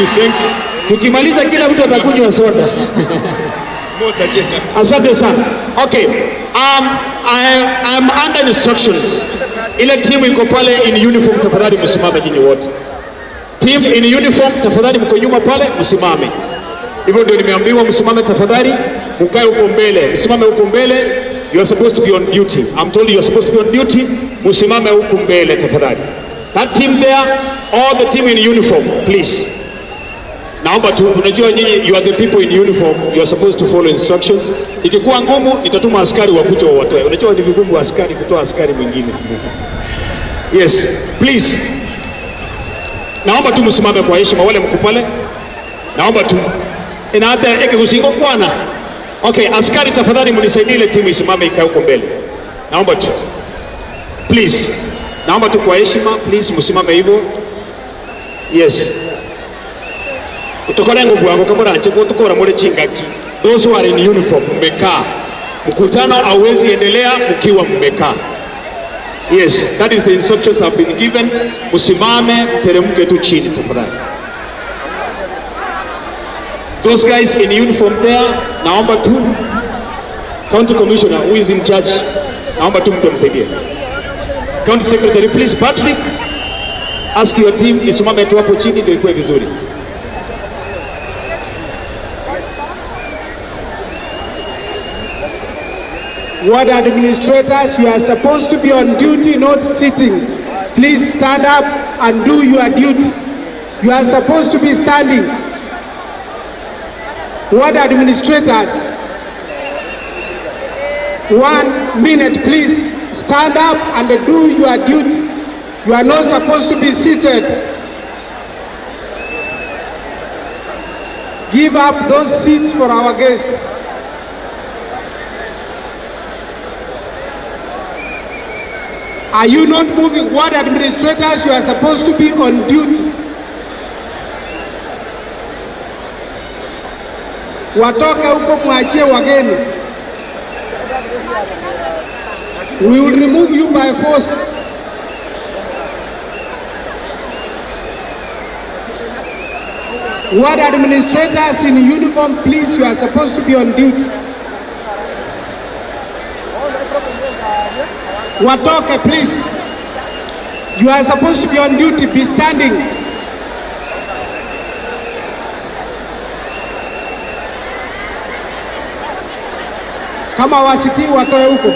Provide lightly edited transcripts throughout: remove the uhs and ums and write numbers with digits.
you, thank you. Tukimaliza kila mtu atakunywa soda. Asante sana. Okay. I am under instructions. Ile timu iko pale in uniform, tafadhali msimame nyinyi wote. Team in uniform, tafadhali mko nyuma pale, msimame. Hivyo ndio nimeambiwa msimame tafadhali, mkae huko mbele, msimame huko mbele. You are supposed to be on duty. I'm told you are supposed to be on duty. Msimame huku mbele tafadhali. That team there, all the team in uniform, please. Naomba tu, unajua nyinyi you are the people in uniform, you are supposed to follow instructions. Ikikuwa ngumu nitatuma askari wakuje wawatoe. Unajua ni vigumu askari kutoa askari mwingine. Yes, please. Naomba tu msimame kwa heshima wale mko pale. Naomba tu. Ina hata eke kusingo kwana. Okay, askari tafadhali mnisaidie ile timu isimame ikae huko mbele. Naomba tu. Please. Naomba tu kwa heshima, please msimame hivyo. Yes. Utokore nguvu yako kama ranche kwa tukora mure chingaki. Those who are in uniform mmekaa. Mkutano hauwezi endelea mkiwa mmekaa. Yes, that is the instructions have been given. Msimame, mteremke tu chini tafadhali. Those guys in uniform there, naomba tu County Commissioner who is in charge, naomba tu mtu amsaidie. County Secretary please, Patrick, ask your team isimame tu hapo chini ndio ikuwe vizuri. Ward administrators, you are supposed to be on duty, not sitting. Please stand up and do your duty. You are supposed to be standing. Ward administrators, 1 minute, please stand up and do your duty. You are not supposed to be seated. Give up those seats for our guests. Are you not moving? Ward administrators, you are supposed to be on duty. Watoke huko mwachie wageni. We will remove you by force. Ward administrators in uniform, please, you are supposed to be on duty. Watoke, please. You are supposed to be on duty, be standing. Kama wasikii watoe huko.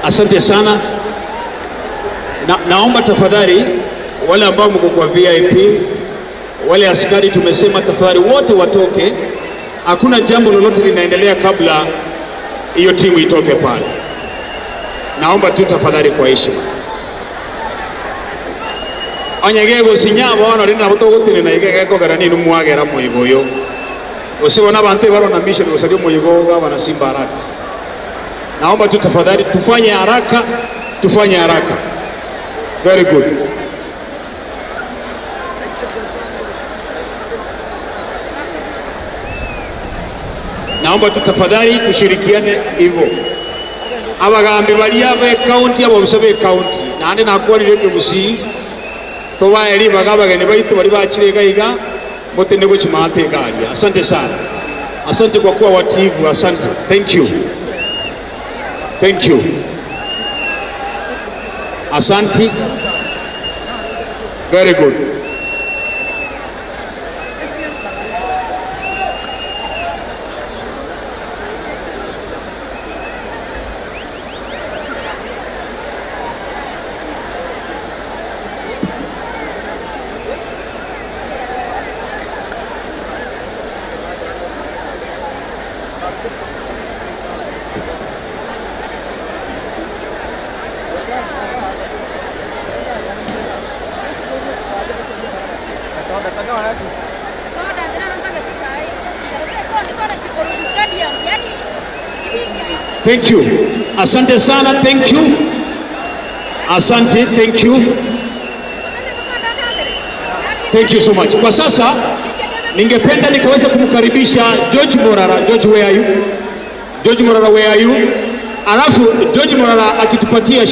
Asante sana. Na, naomba tafadhali wale ambao mko kwa VIP, wale askari tumesema tafadhali wote watoke. Hakuna jambo lolote linaendelea kabla hiyo timu itoke pale. Naomba tu tafadhali kwa heshima. Onye gegosinya bono rinde nabo togotenena iga gekogera ninu mwagera moigo oyo. Gose bono abanto ebaro na mission gosaria omoigo gabana Simba Arati. Naomba tu tafadhali tufanye haraka, tufanye haraka. Very good. Naomba tu tafadhali tushirikiane hivyo. Abagambi baria be county abo be county naende nakwarire ekegusii tobae ribaga abageni baitu bari bachire iga iga motende gochimata egaria. Asante sana, asante kwa kuwa watiivu, asante, thank you, thank you, asante, very good. Thank you. Asante sana, thank you. Asante, thank you. Thank you so much. Kwa sasa ningependa nikaweza kumkaribisha George Morara. George, where are you? George Morara, where are you? Alafu George Morara akitupatia